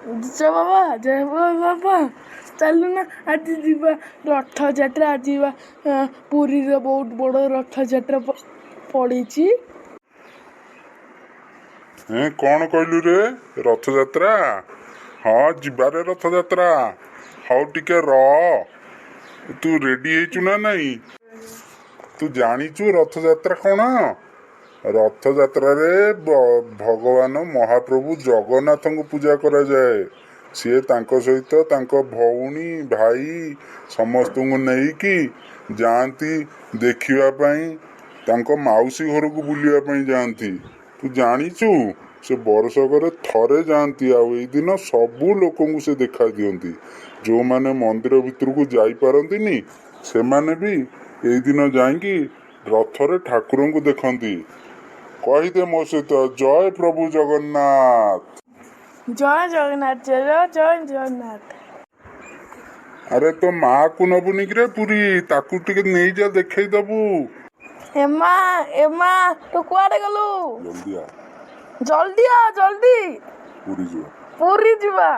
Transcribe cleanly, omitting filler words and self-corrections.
ଜୟ ବାବା, ଜୟ ବାବା। ଚାଲୁନା, ଆଜି ଯିବା ରଥଯାତ୍ରା। ଆଜି ବା ପୁରୀରେ ବହୁତ ବଡ଼ ରଥଯାତ୍ରା ପଡ଼ିଛି। ହେଁ, କ'ଣ କହିଲୁ ରେ? ରଥଯାତ୍ରା? ହଁ, ଯିବାରେ ରଥଯାତ୍ରା। ହଉ, ଟିକେ ରହ। ତୁ ରେଡି ହେଇଛୁ ନା ନାଇଁ? ତୁ ଜାଣିଛୁ ରଥଯାତ୍ରା କ'ଣ? ରଥଯାତ୍ରାରେ ଭଗବାନ ମହାପ୍ରଭୁ ଜଗନ୍ନାଥଙ୍କୁ ପୂଜା କରାଯାଏ। ସିଏ ତାଙ୍କ ସହିତ ତାଙ୍କ ଭଉଣୀ, ଭାଇ ସମସ୍ତଙ୍କୁ ନେଇକି ଯାଆନ୍ତି ଦେଖିବା ପାଇଁ, ତାଙ୍କ ମାଉସୀ ଘରକୁ ବୁଲିବା ପାଇଁ ଯାଆନ୍ତି। ତୁ ଜାଣିଛୁ, ସେ ବର୍ଷକରେ ଥରେ ଯାଆନ୍ତି ଆଉ ଏଇ ଦିନ ସବୁ ଲୋକଙ୍କୁ ସେ ଦେଖା ଦିଅନ୍ତି। ଯେଉଁମାନେ ମନ୍ଦିର ଭିତରକୁ ଯାଇପାରନ୍ତିନି, ସେମାନେ ବି ଏଇ ଦିନ ଯାଇକି ରଥରେ ଠାକୁରଙ୍କୁ ଦେଖନ୍ତି। କହିଦେ ମୋ ସହିତ, ଜୟ ପ୍ରଭୁ ଜଗନ୍ନାଥ। ଜୟ ଜଗନ୍ନାଥ, ଜୟ ଜୟ ଜଗନ୍ନାଥ। ଆରେ, ତୋ ମାକୁ ନବୁନି କିରେ ପୁରୀ? ତାକୁ ଟିକେ ନେଇଯା, ଦେଖେଇଦବୁ। ଏମା, ଏମା, ତୁ କୁଆଡ଼େ ଗଲୁ? ଜଲ୍ଦି ଆ। ଜଲ୍ଦି ଆ, ଜଲ୍ଦି। ପୁରୀ ଯିବା। ପୁରୀ ଯିବା।